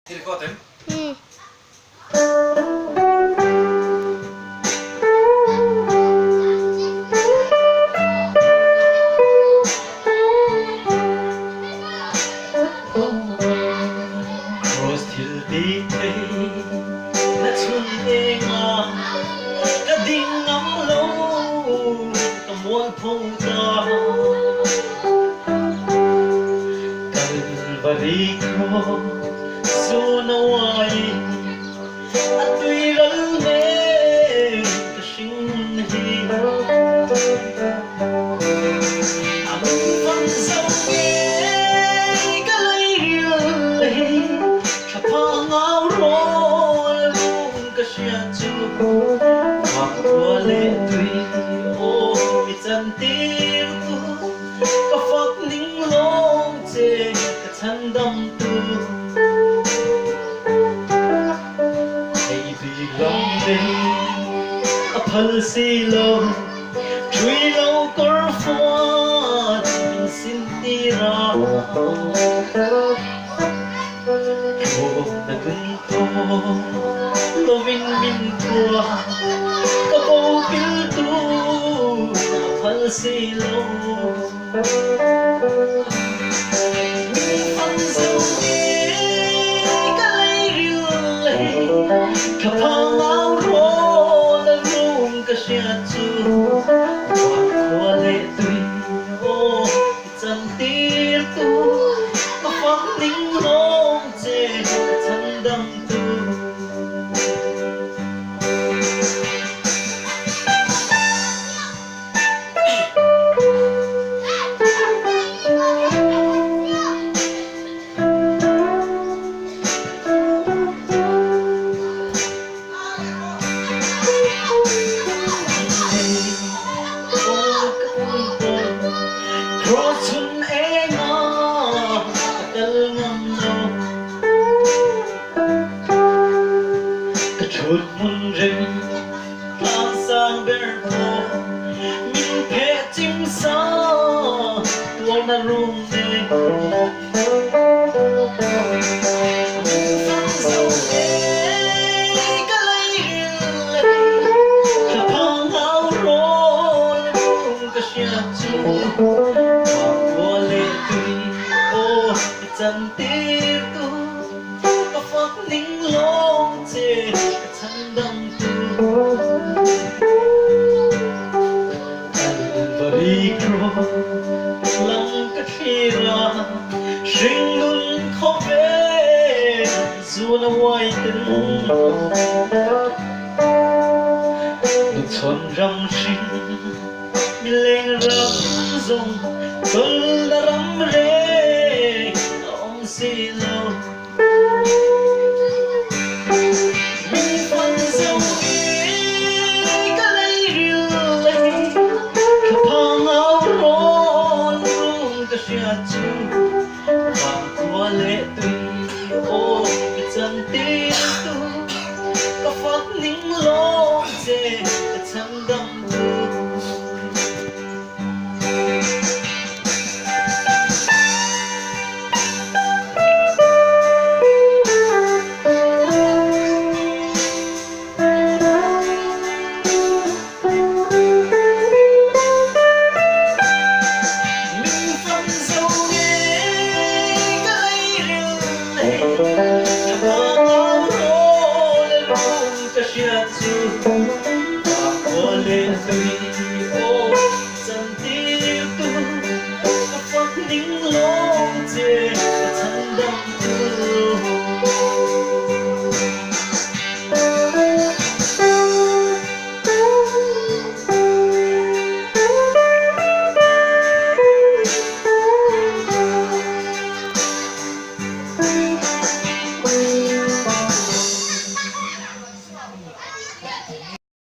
I record em? Umm. Cross thil ti thei na chhun enga ka ding ngam lo ka mualpho ta. Kalvari cross zun a uaiin a tui ral nen ka hring hi. A min fan zo ngei ka lei ril hi tha pha ngau rawl lung ka hria chu vang khua leh tui aw mi chan tir tu ka fak ning lawng che ka chhan dam tu. Hei bik ram nei a phal si lo Ṭhui lo kawr fuan min sin tir a. Thlawk na dun tawh lovin min thuah ka bo piltu a phal si lo. Min fan zo ngei ka lei ril lei ka phang au rawl a rum ka hriat chu van khua leh tui aw i chan tir tu ka fak ning lawng che ka chhan dam tu. Cross chun enga ka kal ngam lo ka thut hmun rem Tlang sang ber pawh min pheh chim sa tuarna rum nen. Min fang zo ngei ka lei ril lei thla phang au rawl rum ka hriat chu vang khua leh tui aw i chan tir tu ka fak ning lawng che ka chan dang tu. Calvary cross lam ka thlir a, hringnun khawvel zun a uai tel. Nuchhawn ram hring, mileng ram zawng, chawlhna ram reng.